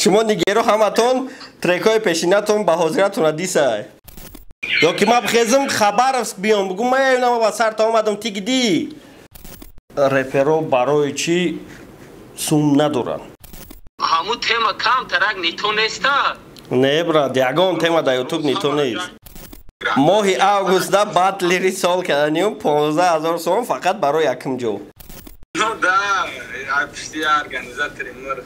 Шумо нигеро ҳаматон трекҳои пешинатон ба ҳозиратона дисай. Ё ки ман бихезм Хабаровск биём, бугум ман ба сарта омадам тигди. Реперо барои чӣ сум надоранд? Ҳамун тема камтарак нито неста? Не, брат, ягон тема дар ютуб нито нест. Моҳи августда батлери сол каданиюм 15 000 сом фақат барои якум ҷо. Ну да, пушти организатори мир.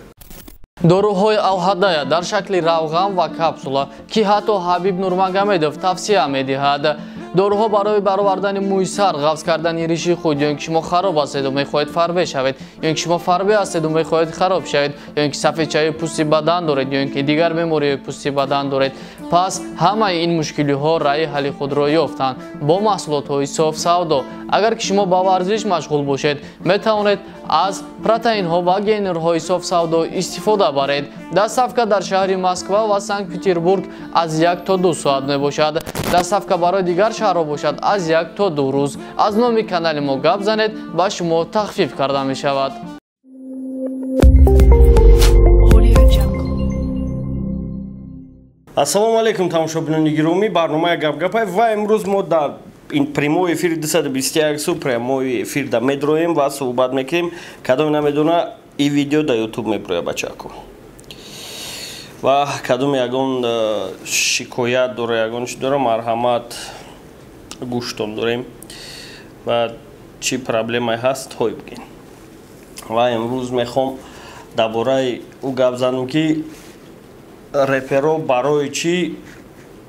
Доруҳои Алҳадая дар шакли равған ва капсула, ки ҳатто Ҳабиб Нурмагомедов тавсия медиҳад. Доруҳо барои баровардани мӯи сар, ғафз кардани риши худ, ё ин ки шумо хароб ҳастеду мехоҳед фарбе шавед, ё ин ки шумо фарбе ҳастеду мехоҳед хароб шавед, ё ин ки сафедчаи пӯсти бадан доред, ё ин ки дигар бемориҳои пӯсти бадан доред. Пас ҳамаи ин мушкилиҳо раъи ҳалли худро ёфтанд бо маҳсулотҳои соф савдо. Агар ки шумо ба варзиш машғул бошед, метавонед аз протеинҳо ва гейнерҳои соф савдо истифода баред. Доставка дар шаҳри Москва ва Санкт-Петербург аз 1 то 2 соат мебошад. Доставка барои дигар шаҳрҳо бошад аз 1 то 2 рӯз. Аз номи канали мо гап занед, ба шумо тахфиф карда мешавад. Ассалому алайкум, тамошобинони гиромӣ, барномаи гапгапай ва имрӯз мо дар прямой эфири 221 су прямой эфир да медроем ва суҳбат мекунем. Кадоме намедона, и видео да ютуб меброя, бачако. Ва кадоме ягон шикоят дора, ягон чи дора, марҳамат, гӯштон дорем ва чӣ проблемае ҳаст, ҳой бигин. Ва имрӯз мехоҳам дар бораи ӯ гап занам, ки реперо барои чӣ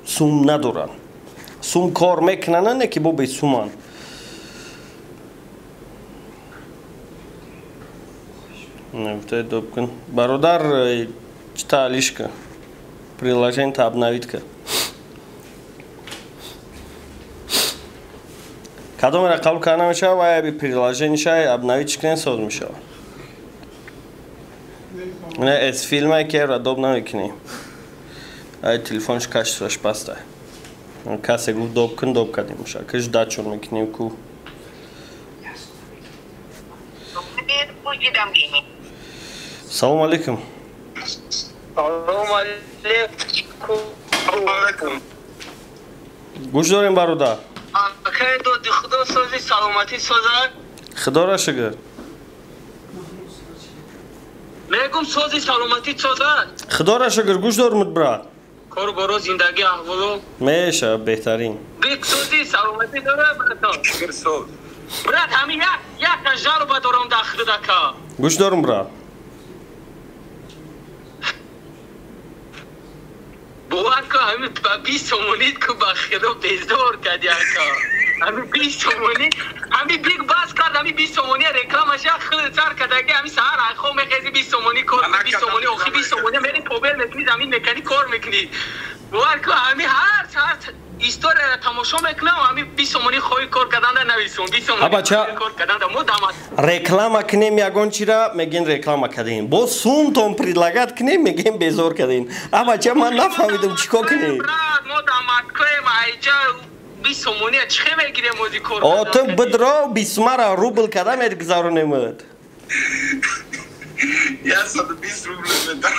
сум надоранд. Сум кор мекунанд, не ки бо бесуманд. Бародар, чита алишка, приложение-то обновить-ка. Кадомера қабул карда намешавад, ва яби приложение-ша обновить кунем, соз мешавад. Не, эс филмае ки ера доб намекунӣ. Ай телефонш качествош пастай. Касе гуфт доб кун, доб кардем. Киш дачон мекунем ку. Салом алейкум. Салом алейкум. Гӯш дорем, бародар. Акай доди худо сози, саломатӣ созад. Худоро шукр. Мегум сози, саломатӣ созад. Худоро шукр, гӯш дорум, брат. Кор боро, зиндагӣ, аҳволу. Меша, беҳтарин. Бик сози, саломатӣ дора, братон. Шукр соз. Брат, ҳамин як жалоба дорам дар худака. Гӯш дорум, брат. Бовар кун, ҳамин ба 20 сомонит ку ба худо безор кардӣ, ака. Ҳамин 20 сомонӣ, ҳамин биг бас кард, ҳамин 20 сомонӣ рекламаша худ сар кардаги, ҳамин саҳар айхо мехези 20 сомонӣ кор, 20 сомонӣ, охи 20 сомонӣ мери побел мекунӣ, замин мекунӣ, кор мекунӣ. Бовар кун, ҳамин ҳар саҳар историяро тамошо мекунам, ҳамин 20 сомонӣ хоҳӣ кор карданда нависум, 20 сомонӣ кор карданда мо дам. Реклама кунем ягон чира, мегӯем реклама кардем. Боз сумтон предлагат кунем, мегӯем безор кардем. Абача, ман нафаҳмидам чӣ кор кунем. Брат, мо дар Москваем, айҷа 20 сомонӣ чӣ хел мегирем ози кор? О, ту бидро 20 мара рубл када мегузаронемад. 120 рубл медам.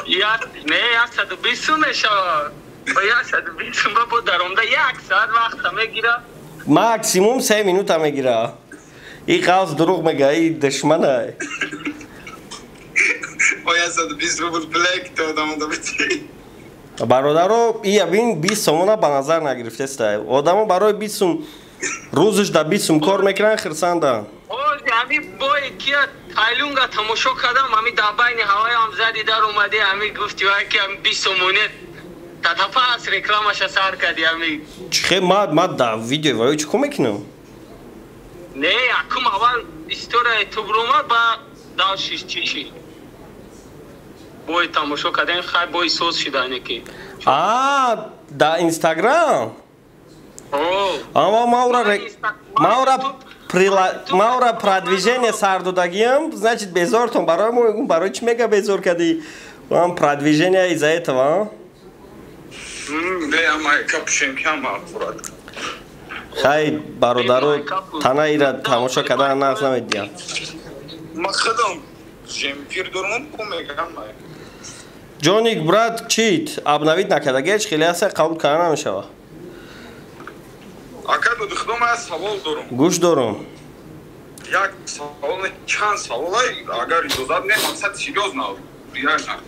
Я не, 120 сум мешавад. Ба 120 сум бо даромада як соат вақта мегира. Максимум 3 минута мегира. И қавс дурӯғ мега, и душмана. О, 120 рубл блек то одамо бити. Бародаро, ия бин 20 сомона ба назар нагирифтеста. Одамо барои 20 сум рӯзаш да 20 сум кор мекунанд, хирсанданд. Ози ҳамин бое кия тайлунга тамошо кардам, ҳамин дар байни ҳавоям зади дар омади, ҳамин гуфти вай ки ҳамин 20 сомоне татапас рекламаша сар кардӣ ҳамин. Чихе ма дар видео ваё чӣ кор мекунам? Не, якум аввал историяи ту буромад, ба дальше чӣ шид? Бой тамошо кардем, хай бой соз шида неки. А, дар Инстаграм? Ама маура продвижение сар додагиам, значит безортон барои мо, барои чӣ мега безор кардӣ? Вам продвижение из-за этого, а? Не, ама капушем кам акурат. Хай, бародаро, танаира тамошо кардан нағз намедиҳам. Ма худам Жемфир дорум ку мегам. Ҷоник брат чит обновить накарда, ҳеч хеле аста қабул карда намешава. Ака доди худо ман савол дорум. Гӯш дорум. Як савол, чанд савол, агар иҷозат не, мақсад серьёзно, реально.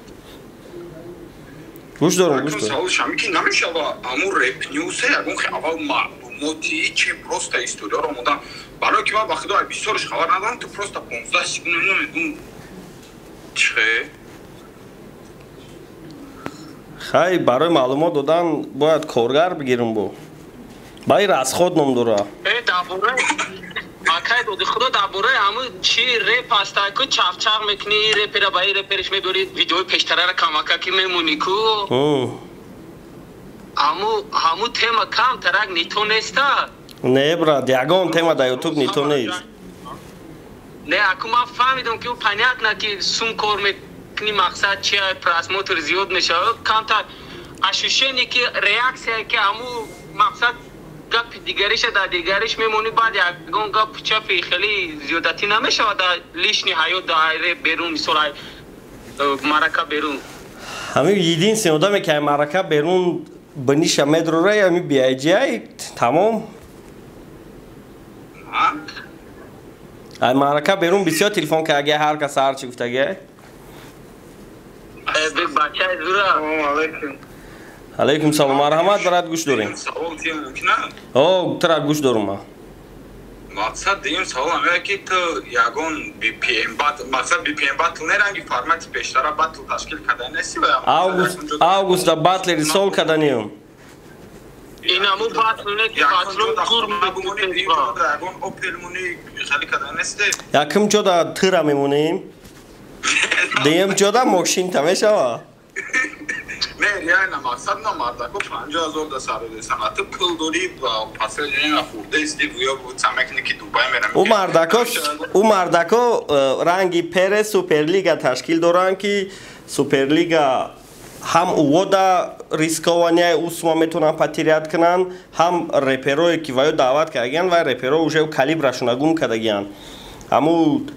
Гӯш дорум, гӯш дорум. Савол шами ки намешава аму Rap News ягон хе аввал маълумоти чи просто историяро мондан. Барои ки ман ба худо бисёрш хабар надорам, ту просто 15 секунд намедонам. Че? Хай, барои маълумот додан бояд коргар бигирам бо. Баи расход ном дора. Э, дар акай доди худо дар бораи ҳамун чи реп ҳаста ку чавчақ мекунӣ, ин репера ба ин репериш мебёри, видеои пештарара камака ки мемонӣ ку. Ҳаму тема камтарак нито неста? Не, брат, ягон тема дар ютуб нито нест. Не, аку ман фаҳмидам ки понятно ки сум кор мекунӣ, мақсад чи просмотр зиёд мешавад, камтар ощущение ки реаксия ки ҳаму мақсад гапи дигариша дар дигариш мемонӣ, баъд ягон гап чапи хеле зиёдатӣ намешавад дар лишний ҳаёт дар реп берун, мисол марака берун. Ҳамин единственный одаме ки марака берун биниша медрора ҳами BIGI тамом. Ай марака берун бисёр телефон кардаги, ҳар кас ҳар чи гуфтаги. Бачаи зура. Салому алайкум. Алейкум салом, марҳамат брат, гӯш дорем. Савол тия мумкин аст? О, тра гӯш дорум ман. Мақсад дуюм савол ҳамея ки ту ягон BPM батл, мақсад BPM батл не ранги формати пештара батл ташкил кардани нести ва августа батлери сол карданием. Инаму батл не ки батло тур мемонӣ, ягон опел мунӣ хеле кардани нести. Якум ҷода тыра мемонем, дуюм ҷода мошинта мешава. Не, реально, мақсад на мардако 50 000 да сародесан, а ту пул дорӣ ва пасажирина хурдаисти, гӯё самекни ки Дубай мерам. Ӯ мардако ранги пере Суперлига ташкил доранд, ки Суперлига ҳам увода рискования ӯ сума метавонанд потерять кунанд, ҳам реперое ки ваё даъват кардагиянд, вай реперо уже калибрашона гум кардагиянд. Ҳаму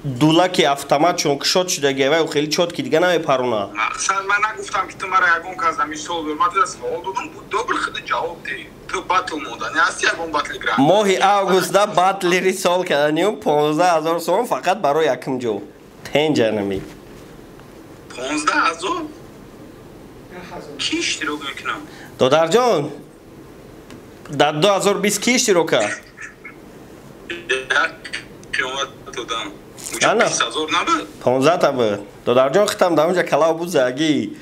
дулаки автоматшон кушод шудагия, вай хеле чётки дига намепарона. Мақсад ман нагуфтам ки ту мара ягон кас дар мисол дор, ман тура савол додам, буд добр худ ҷавоб диҳ. Ту батл мондани ҳасти ягон батли гранд? Моҳи августда батлери сол карданиюм 15 000 сомон фақат барои якум ҷо. Тенҷа нами. 15 000? Ки иштирок мекунам? Додарҷон, дар 2020 ки иштирок кард? Як қиёмат додам. Ана. 20 000 набуд? 15 та буд. Додарҷон хитам дар онҷа калав буд заги.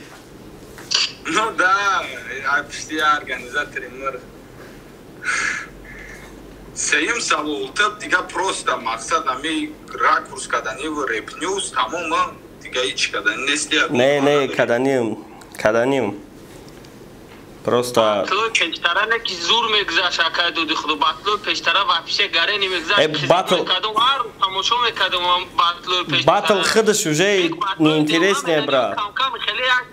Ну да, пишти организатори мир. Сеюм савол, ту дига просто мақсад ами ракурс кардани ва Rap News тамом, дига ҳеч кардани нести? Не, не, каданием, каданием. Просто Батлои пештара не ки зур мегузашт, акай доди худо, батлои пештара вообще гаре немегузашт. Батл мекардам, ҳар рӯз тамошо мекардам батлои пештара. Батл худаш уже неинтересный, брат. Кам-кам хеле як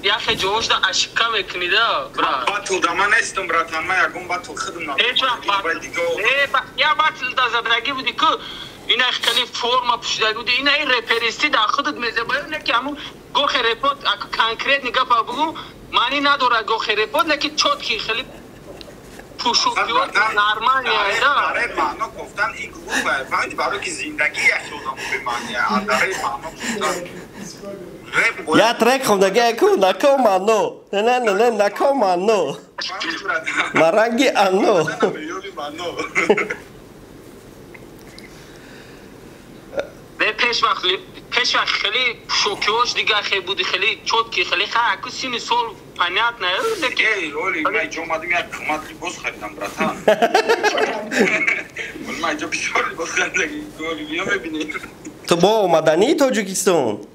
яхе ҷоҳошда ошибка мекунӣ да, брат. Батл да ман нестам, братан, ман ягон батл худам Ҳеҷ вақт я батл да задагӣ буди ку, ина хеле форма пӯшидагӣ буди, ина ин реперистӣ дар худат мезебаё, не ки ҳамун гохе репот, конкретный гапа бугу, маъни надорад гохе репот, не ки чётки хеле пӯшокиё нормальный да. Дар маъно гуфтан ин глупо, фаҳмидӣ, барои ки зиндагӣ як одамо бемаъния, дар маъно гуфтан Я трек хондаги ку нако мано. Не не не не нако мано. Маранги ано. Не пеш вақт хеле шокиош дига хе буди, хеле чётки, хеле ха аку сини сол понятно, лекин эй, оли, ман ҷо омадам як қимат либос харидам, братан. Ман ҷо бисёр либос харидам, оли, биё мебинӣ. Ту бо омадании Тоҷикистон?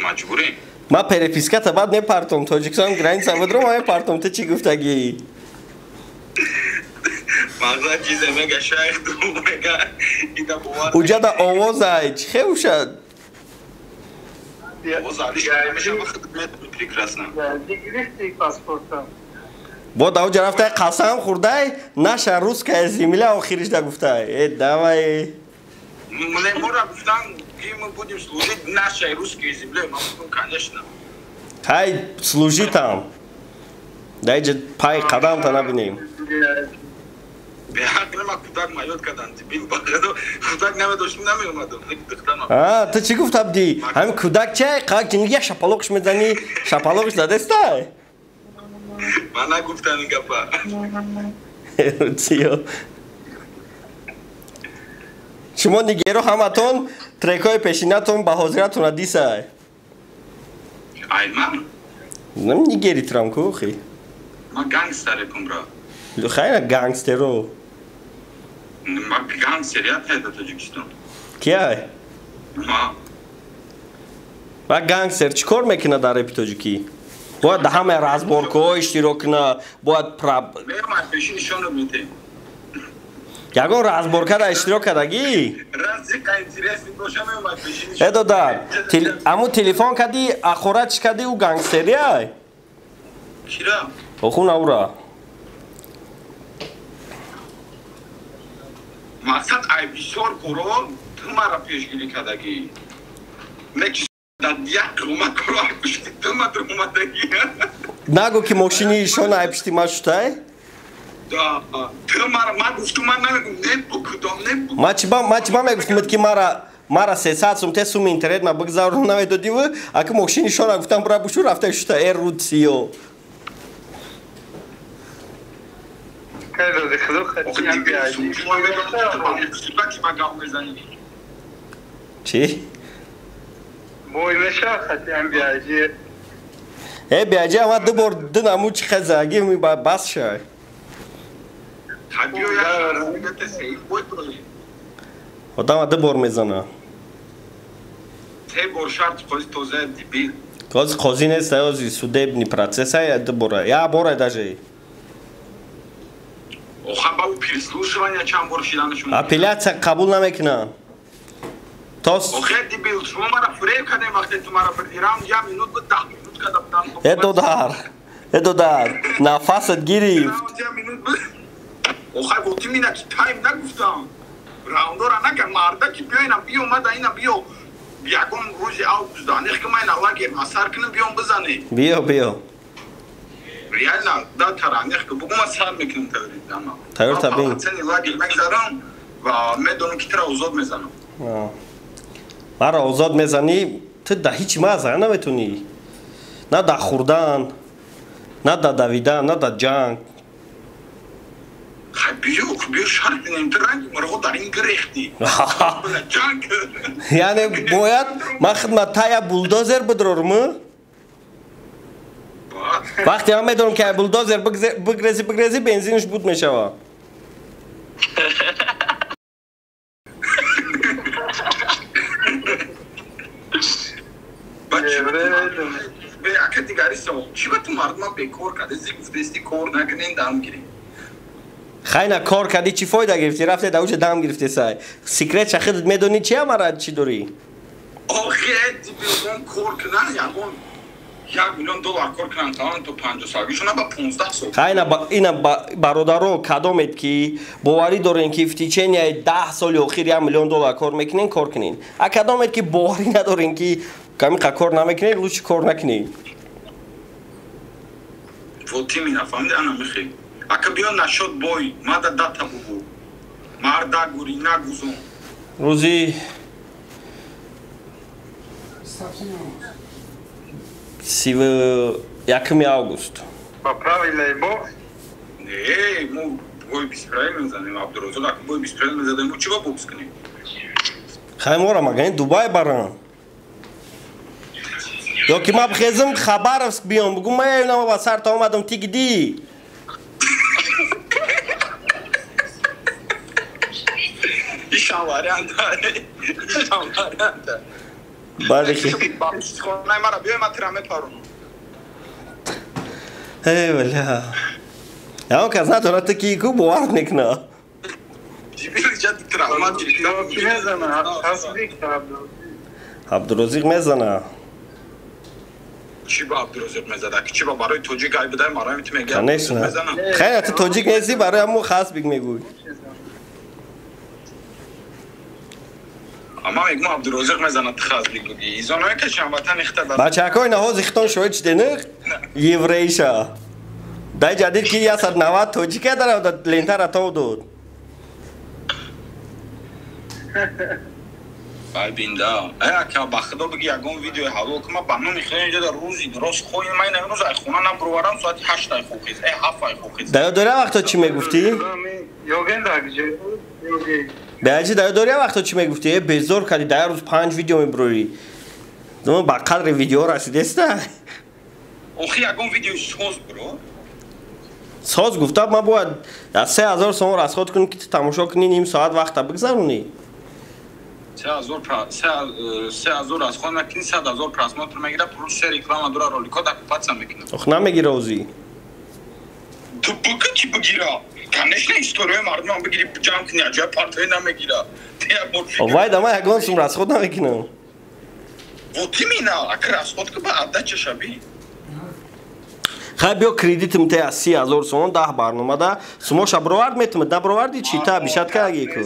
Маҷбурем. Ман переписката баъд мепартом, Тоҷикистон граница будро ман мепартом, ту чӣ гуфтагӣ? Мағза чизе мега шайх ду мега ида бовар. Уҷада овозай, чӣ хел шад? Овоз алиш мешава, худат медонӣ прекрасно. Гирифти паспорта? Бо дар оҷа рафтай қасам хӯрдай, наша русская земля охиришда гуфтай. Э, давай. Мора гуфтан, ки мы будем служить нашей русской земле. Ма гуфтам, конечно. Хай, служи там. Дай ҷа пай қадамта набинем. А, ту чӣ гуфт, Абди? Ҳамин кӯдак чай, қак ҷинги як шапалоқш мезанӣ, шапалоқш задестай? Ман нагуфтам ин гапа. Циё. Шумо нигеро ҳаматон трекҳои пешинатон ба ҳозиратон дисай. Ай ман? Нам нигери трам ку хи. Ман гангстерекум бра. Хайна гангстеро. Ман гангстер я тай дар Тоҷикистон. Кияй? Ма. Ва гангстер чӣ кор мекунад дар репи тоҷикӣ? Бояд дар ҳамаи разборкаҳо иштирок кунад, бояд Меомад пеши нишонат метем. Ягон разборка дар иштирок кардагӣ? Разика интересный боша меомад пеши Э, додар, аму телефон кардӣ, ахорат чӣ кардӣ, ӯ гангстерияй? Кира? Охун аура. Мақсад ай бисёр коро ту мара пешгирӣ кардагӣ. Не ки дар як омад коро ай пушти ту ма омадагӣ. Нагӯ ки мошини ишон ай пишти ма шутай? Да, ту мара ма гуфтум, ман намегум, не букудом, не бу. Ма чӣ ба мегуфтумед ки мара 300 сум те суми интернет ма бигзару намедодиву, аки мошини ишона гуфтам бура бушу рафта шута э рудсиё. Чӣ? Э, биаҷи ама ду бор ду намуд чӣ хезаги бас шай. Одама ду бор мезана. Қози қози нест, ози судебный процесс ай ду бора. Я бора даже. Оха ба ӯ переслушивание чанд бор шиданаш мумкин. Апелляция қабул намекунанд. То Охе дебил, шумо мара фиреб кардем вақте ту мара бурди. Раунд як минут буд, 10 минут карда будам. Э, додар. Э, додар, нафасат гирифт. Раунд як минут буд. Охай вот именно ки тайм нагуфтам. Раундора накард, марда ки биё ина биё, мада ина биё. Ягон рӯзи август аниқ ки ман ина лагер масар кунам, биём бизанем. Биё, биё. Реально, да тара аниқ ки бугу ман сар мекунам тайёри дама. Тайёр табин. Ман полноценный лагер мегзарам ва медонам ки тура озод мезанам. Мара озод мезанӣ, ту да ҳеҷ маза наметунӣ. На да хӯрдан, на да давидан, на да ҷанг. Хай биё, биё шарт бинем, ту ранги мурғо дар ин гирехтӣ. Ҷанг. Яъне бояд ман хидмат тая булдозер бидрорм? Вақте ман медонам ки ай булдозер бигрези, бигрези бензинш буд мешава. Ака дигари савол, чӣ ба ту мардума бекор карди? Зи гуфтести кор накунен, дам гирем. Хайна кор кардӣ, чӣ фоида гирифтӣ? Рафте дар уҷа дам гирифте сай. Секрет ша худат медонӣ чи амара чӣ дорӣ? Охе, дибилон кор кунан, ягон 1 миллион доллар кор кунан, тамом то 50 солагишона ба 15 сол. Хайна ина бародаро кадомед ки боварӣ дорен ки в течение 10 соли охир 1 миллион доллар кор мекунен, кор кунен. А кадомед ки боварӣ надорен ки камиқа кор намекунед, лучше кор накунед. Вот именно, фаҳмиди, ана мехе. Ака биё нашод бой, мада дата бубу. Марда гури нагузон. Рӯзи 31 август. По правилам бокс? Не, мо бой без правил мезанем, Абдурозиқ, ака бой без правил мезанем, мо чӣ ба бокс кунем? Хай мора магани Дубай барам. Ё ки ман бихезам Хабаровск биём, бугум ман ма ба сарта омадам, ти гиди. Ишам варианта, ишам варианта. Бале ки. Хонаи мара биёй, ман тира мепаронам. Эй, бля. Ягон кас надорад ту ки ку бовар мекуна. Абдурозиқ мезана. Чӣ ба Абдурозиқ мезада? Ки чӣ ба барои тоҷик гай будай, барои ту мегӯяд. Конечно. Хайр, ту тоҷик нести, барои ҳамун хасбик мегӯй. Ама мегӯм Абдурозиқ мезанад, ту хасбик бугӣ. Изоное ки шамватан ихта дар. Бачаҳакои наҳози хитон шоҳид шиденӣ еврейша. Дай ҷадид ки 190 тоҷика даравда лентара тов дод. Ай бинда. Ай ака ба худо биги ягон видеои ҳалол кума ба номи худо инҷо дар рӯзи рост хоҳи ман имрӯз ай хона набурварам соати 8 ай хохиз, ай 7 ай хохиз. Даё доря вақто чӣ мегуфтӣ? Ёген дагҷи. Баъҷи даё доря вақто чӣ мегуфтӣ? Э безор кардӣ, дар рӯз 5 видео мебурӣ. Зумон ба қадри видео расидеста? Охи ягон видеои соз буро. Соз гуфта ман бояд аз 3000 сомон расход кунӣ ки ту тамошо кунӣ ним соат вақта бигзаронӣ. 3000 расход накунӣ, 100,000 просмотр мегирад, плюс се реклама дора, роликҳо докупатсия мекунад. Ох намегира озӣ. Ту бука чӣ бигира? Конечно, историяи мардумам бигири ҷамъ кунӣ, аҷоиб партои намегира. Вай да ман ягон сум расход намекунам. Вот именно, ака расход ки ба отдача шаби. Хай биё кредитм те аз 30,000 сомон 10 барномада сумоша бировард метумад, набироварди чӣ та бишат каги ку?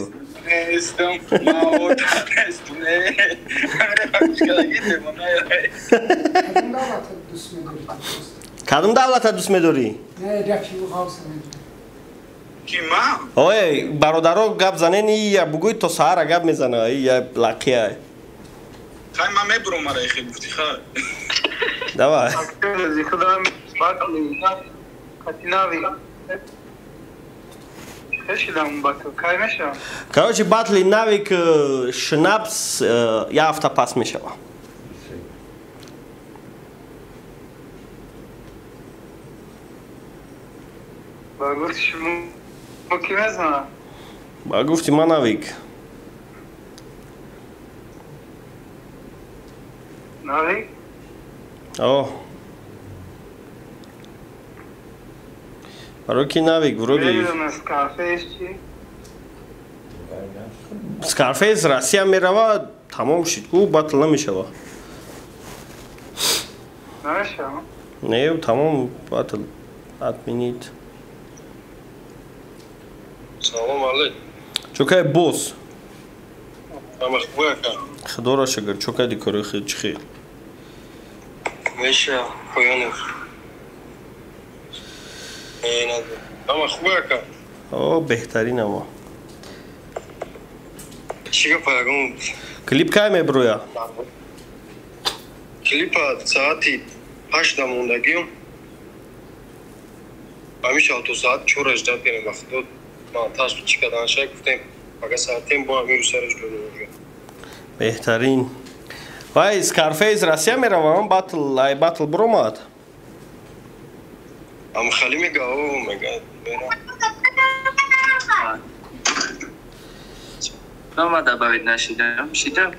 Нестам, ма нестам, не. Кадом давлата дӯст медорӣ? Ки ман? Ой, бародаро гап занен, я бугӯй то саҳара гап мезана, я лақия. Хай ман мебурам мара ихе гуфти хай. Давай. Короче, батли навик шнапс я ҳафта пас мешава. Ба гуфти ман навик. Навик? О. Барои ки навик вроде. Скарфейс Россия мерава, тамом шид ку батл намешава. Намешава? Не, тамом батл отменить. Салом алейкум. Чокай босс. Ама хуб ака. Худоро шукр, чокай дикори хел чӣ хел? Меша, поёнев. Ама хуб ака. О, беҳтарин ама. Чӣ гап ягон? Клип кай меброя? Клипа соати 8 да мондагиам. Ҳамеша то соат 4 ждат кардем ба худо. Ман таш чӣ кардан шай гуфтем, ага соатем бо амиру сараш додем уже. Беҳтарин. Вай, Скарфейс Россия меравам, батл, ай батл буромад. Ам хали мега, о, мега, мера. Нома добавить нашидам, шидам.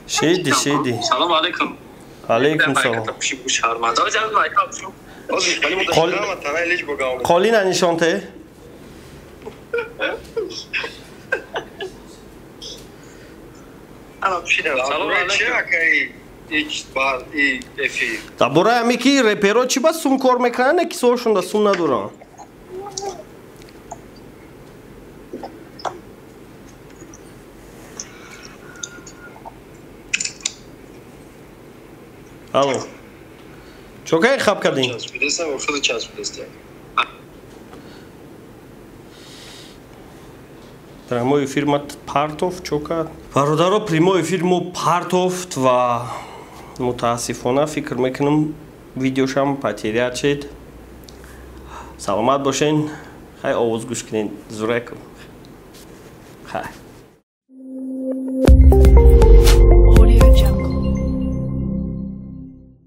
Шиди, шиди. Салом алейкум. Алейкум салом. Қолина нишонте? Дар бораи ҳаме ки реперо чӣ ба сум кор мекунанд, не кисоҳошонда сум надоранд? Алло. Чокай хаб кардин? Прямой эфир ма партов чока. Бародаро, прямой эфир мо партофт ва мутаассифона фикр мекунам видеошам потерят шид. Саломат бошен. Хай овоз гӯш кунед. Зурекум. Хай.